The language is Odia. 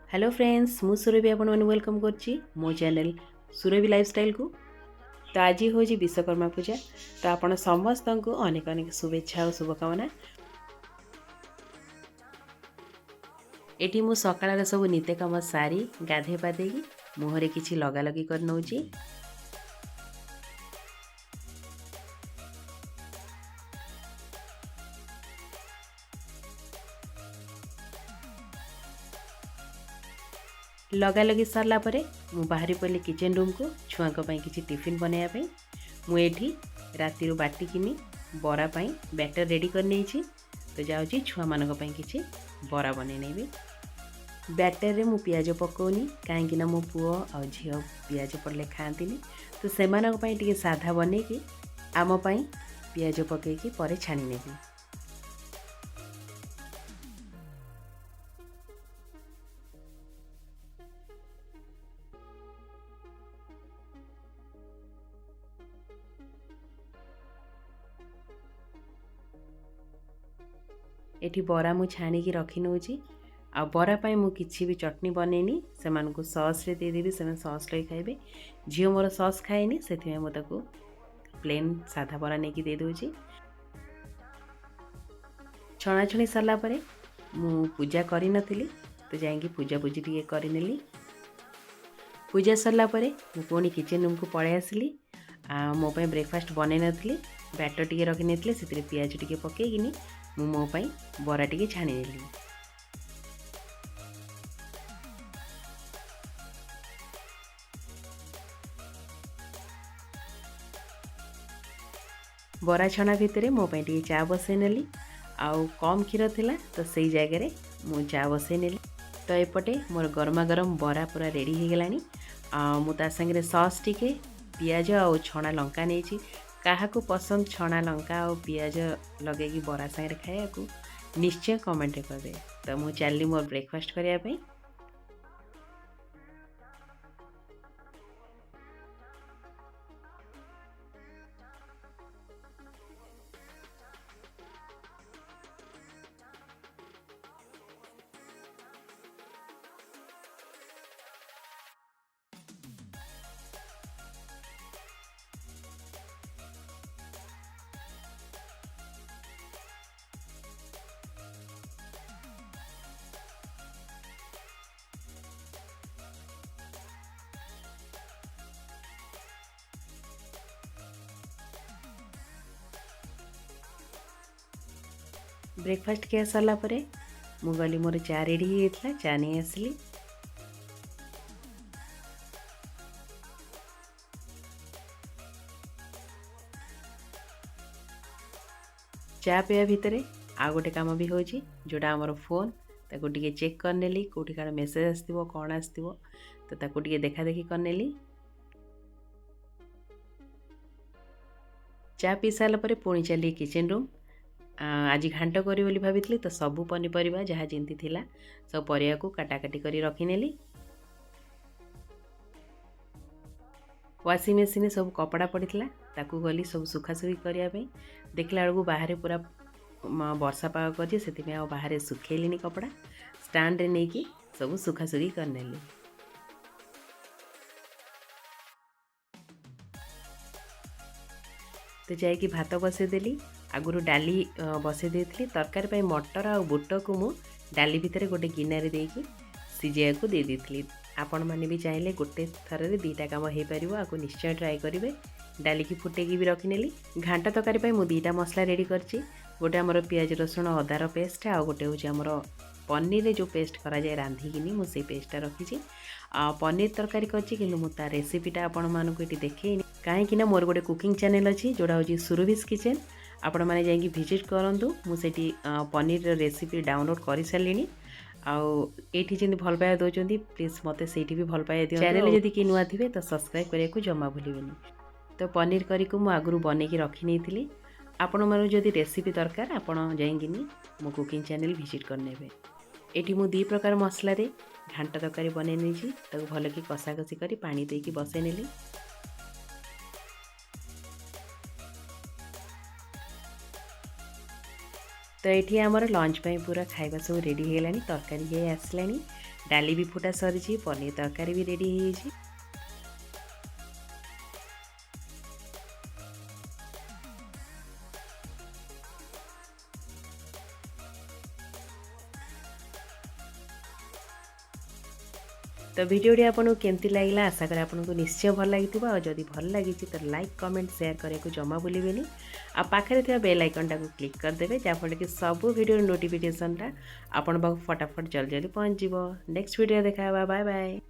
ହ୍ୟାଲୋ ଫ୍ରେଣ୍ଡସ୍, ମୁଁ ସୁରଭି ଆପଣମାନଙ୍କୁ welcome କରୁଛି ମୋ ଚ୍ୟାନେଲ୍ ସୁରଭି ଲାଇଫଷ୍ଟାଇଲ୍କୁ। ତ ଆଜି ହେଉଛି ବିଶ୍ୱକର୍ମା ପୂଜା। ତ ଆପଣ ସମସ୍ତଙ୍କୁ ଅନେକ ଅନେକ ଶୁଭେଚ୍ଛା ଆଉ ଶୁଭକାମନା। ଏଠି ମୁଁ ସକାଳର ସବୁ ନିତ୍ୟ କାମ ସାରି, ଗାଧେଇ ପାଧେଇକି ମୁହଁରେ କିଛି ଲଗାଲଗି କରି ନେଉଛି। ଲଗାଲଗି ସରିଲା ପରେ ମୁଁ ବାହାରି ପଡ଼ିଲି କିଚେନ୍ ରୁମ୍କୁ ଛୁଆଙ୍କ ପାଇଁ କିଛି ଟିଫିନ୍ ବନାଇବା ପାଇଁ। ମୁଁ ଏଠି ରାତିରୁ ବାଟିକିନି ବରା ପାଇଁ ବ୍ୟାଟର୍ ରେଡ଼ି କରିନେଇଛି। ତ ଯାଉଛି ଛୁଆମାନଙ୍କ ପାଇଁ କିଛି ବରା ବନେଇ ନେବି। ବ୍ୟାଟର୍ରେ ମୁଁ ପିଆଜ ପକାଉନି, କାହିଁକିନା ମୋ ପୁଅ ଆଉ ଝିଅ ପିଆଜ ପଡ଼ିଲେ ଖାଆନ୍ତିନି। ତ ସେମାନଙ୍କ ପାଇଁ ଟିକେ ସାଧା ବନେଇକି ଆମ ପାଇଁ ପିଆଜ ପକାଇକି ପରେ ଛାଣି ନେବି। ଏଠି ବରା ମୁଁ ଛାଣିକି ରଖି ନେଉଛି। ଆଉ ବରା ପାଇଁ ମୁଁ କିଛି ବି ଚଟଣି ବନେଇନି, ସେମାନଙ୍କୁ ସସ୍ରେ ଦେଇଦେବି, ସେମାନେ ସସ୍ ଲଗେଇ ଖାଇବେ। ଝିଅ ମୋର ସସ୍ ଖାଏନି, ସେଥିପାଇଁ ମୁଁ ତାକୁ ପ୍ଲେନ୍ ସାଧା ବରା ନେଇକି ଦେଇଦେଉଛି। ଛଣାଛଣି ସରିଲା ପରେ ମୁଁ ପୂଜା କରିନଥିଲି, ତ ଯାଇକି ପୂଜାପୂଜି ଟିକେ କରିନେଲି। ପୂଜା ସରିଲା ପରେ ମୁଁ ପୁଣି କିଚେନ୍ ରୁମ୍କୁ ପଳେଇ ଆସିଲି। ଆଉ ମୋ ପାଇଁ ବ୍ରେକଫାଷ୍ଟ ବନେଇ ନଥିଲି, ବ୍ୟାଟର୍ ଟିକେ ରଖିନେଇଥିଲି, ସେଥିରେ ପିଆଜ ଟିକେ ପକାଇକିନି ମୁଁ ମୋ ପାଇଁ ବରା ଟିକେ ଛାଣିନେଲି। ବରା ଛଣା ଭିତରେ ମୋ ପାଇଁ ଟିକେ ଚା ବସେଇ ନେଲି। ଆଉ କମ୍ କ୍ଷୀର ଥିଲା, ତ ସେଇ ଜାଗାରେ ମୁଁ ଚା ବସେଇ ନେଲି। ତ ଏପଟେ ମୋର ଗରମା ଗରମ ବରା ପୁରା ରେଡ଼ି ହେଇଗଲାଣି। ଆଉ ମୁଁ ତା ସାଙ୍ଗରେ ସସ୍ ଟିକେ, ପିଆଜ ଆଉ ଛଣା ଲଙ୍କା ନେଇଛି। କାହାକୁ ପସନ୍ଦ ଛଣା ଲଙ୍କା ଆଉ ପିଆଜ ଲଗେଇକି ବରା ସାଙ୍ଗରେ ଖାଇବାକୁ, ନିଶ୍ଚୟ କମେଣ୍ଟରେ କହିବେ। ତ ମୁଁ ଚାଲିଲି ମୋର ବ୍ରେକଫାଷ୍ଟ କରିବା ପାଇଁ। ବ୍ରେକଫାଷ୍ଟ ଖିଆ ସରିଲା ପରେ ମୁଁ ଗଲି, ମୋର ଚା ରେଡ଼ି ହେଇଯାଇଥିଲା, ଚା ନେଇ ଆସିଲି। ଚା ପିଇବା ଭିତରେ ଆଉ ଗୋଟେ କାମ ବି ହେଉଛି, ଯେଉଁଟା ଆମର ଫୋନ୍, ତାକୁ ଟିକେ ଚେକ୍ କରିନେଲି, କେଉଁଠି କାହାର ମେସେଜ୍ ଆସିଥିବ, କ'ଣ ଆସିଥିବ, ତ ତାକୁ ଟିକେ ଦେଖାଦେଖି କରିନେଲି। ଚା ପିଇ ସାରିଲା ପରେ ପୁଣି ଚାଲି କିଚେନ୍ ରୁମ୍। ଆଜି ଘାଣ୍ଟ କରିବି ବୋଲି ଭାବିଥିଲି, ତ ସବୁ ପନିପରିବା ଯାହା ଯେମିତି ଥିଲା ସବୁ ପରିବାକୁ କାଟାକାଟି କରି ରଖିନେଲି। ୱାସିଂ ମେସିନ୍ରେ ସବୁ କପଡ଼ା ପଡ଼ିଥିଲା, ତାକୁ ଗଲି ସବୁ ଶୁଖାଶୁଖି କରିବା ପାଇଁ। ଦେଖିଲା ବେଳକୁ ବାହାରେ ପୁରା ବର୍ଷା ପାଗ କରିଛି, ସେଥିପାଇଁ ଆଉ ବାହାରେ ଶୁଖେଇଲିନି କପଡ଼ା, ଷ୍ଟାଣ୍ଡରେ ନେଇକି ସବୁ ଶୁଖାଶୁଖି କରିନେଲି। ତ ଯାଇକି ଭାତ ବସେଇଦେଲି। ଆଗରୁ ଡାଲି ବସେଇ ଦେଇଥିଲି। ତରକାରୀ ପାଇଁ ମଟର ଆଉ ବୁଟକୁ ମୁଁ ଡାଲି ଭିତରେ ଗୋଟେ ଗିନାରେ ଦେଇକି ସିଝେଇବାକୁ ଦେଇ ଦେଇଥିଲି। ଆପଣମାନେ ବି ଚାହିଁଲେ ଗୋଟେ ଥରରେ ଦୁଇଟା କାମ ହେଇପାରିବ, ଆକୁ ନିଶ୍ଚୟ ଟ୍ରାଏ କରିବେ। ଡାଲିକି ଫୁଟେଇକି ବି ରଖିନେଲି। ଘାଣ୍ଟ ତରକାରୀ ପାଇଁ ମୁଁ ଦୁଇଟା ମସଲା ରେଡ଼ି କରିଛି। ଗୋଟେ ଆମର ପିଆଜ, ରସୁଣ, ଅଦାର ପେଷ୍ଟ, ଆଉ ଗୋଟେ ହେଉଛି ଆମର ପନିରରେ ଯେଉଁ ପେଷ୍ଟ କରାଯାଏ ରାନ୍ଧିକିନି, ମୁଁ ସେଇ ପେଷ୍ଟଟା ରଖିଛି। ଆଉ ପନିର ତରକାରୀ କରିଛି, କିନ୍ତୁ ମୁଁ ତା ରେସିପିଟା ଆପଣମାନଙ୍କୁ ଏଠି ଦେଖେଇନି, କାହିଁକିନା ମୋର ଗୋଟେ କୁକିଂ ଚ୍ୟାନେଲ୍ ଅଛି, ଯେଉଁଟା ହେଉଛି ସୁରଭିସ୍ କିଚେନ୍। ଆପଣମାନେ ଯାଇକି ଭିଜିଟ୍ କରନ୍ତୁ। ମୁଁ ସେଇଠି ପନିରର ରେସିପି ଡାଉନଲୋଡ଼୍ କରିସାରିଲିଣି। ଆଉ ଏଇଠି ଯେମିତି ଭଲ ପାଇବା ଦେଉଛନ୍ତି, ପ୍ଲିଜ୍ ମୋତେ ସେଇଠି ବି ଭଲ ପାଇବା ଦିଅନ୍ତୁ। ଚ୍ୟାନେଲ୍ ଯଦି କିଏ ନୂଆ ଥିବେ, ତ ସବସ୍କ୍ରାଇବ୍ କରିବାକୁ ଜମା ଭୁଲିବେନି। ତ ପନିର କରିକୁ ମୁଁ ଆଗରୁ ବନେଇକି ରଖିନେଇଥିଲି। ଆପଣମାନଙ୍କୁ ଯଦି ରେସିପି ଦରକାର, ଆପଣ ଯାଇକିନି ମୋ କୁକିଂ ଚ୍ୟାନେଲ୍ ଭିଜିଟ୍ କରିନେବେ। ଏଠି ମୁଁ ଦୁଇ ପ୍ରକାର ମସଲାରେ ଘାଣ୍ଟ ତରକାରୀ ବନେଇ ନେଇଛି। ତାକୁ ଭଲକି କଷାକଷି କରି ପାଣି ଦେଇକି ବସେଇ ନେଲି। ତ ଏଠି ଆମର ଲଞ୍ଚ ପାଇଁ ପୁରା ଖାଇବା ସବୁ ରେଡ଼ି ହେଇଗଲାଣି, ତରକାରୀ ହେଇ ଆସିଲାଣି, ଡାଲି ବି ଫୁଟା ସରିଛି, ପନିର ତରକାରୀ ବି ରେଡ଼ି ହେଇଯାଇଛି। ତ ଭିଡ଼ିଓଟି ଆପଣଙ୍କୁ କେମିତି ଲାଗିଲା? ଆଶା କରେ ଆପଣଙ୍କୁ ନିଶ୍ଚୟ ଭଲ ଲାଗିଥିବ। ଆଉ ଯଦି ଭଲ ଲାଗିଛି ତ ଲାଇକ୍, କମେଣ୍ଟ, ସେୟାର କରିବାକୁ ଜମା ଭୁଲିବେନି। ଆଉ ପାଖରେ ଥିବା ବେଲ୍ ଆଇକନ୍ଟାକୁ କ୍ଲିକ୍ କରିଦେବେ, ଯାହାଫଳରେ କି ସବୁ ଭିଡ଼ିଓର ନୋଟିଫିକେସନ୍ଟା ଆପଣଙ୍କ ପାଖକୁ ଫଟାଫଟ ଜଲ୍ଦି ଜଲ୍ଦି ପହଞ୍ଚିଯିବ। ନେକ୍ସଟ ଭିଡ଼ିଓ ଦେଖା ହେବା। Bye bye.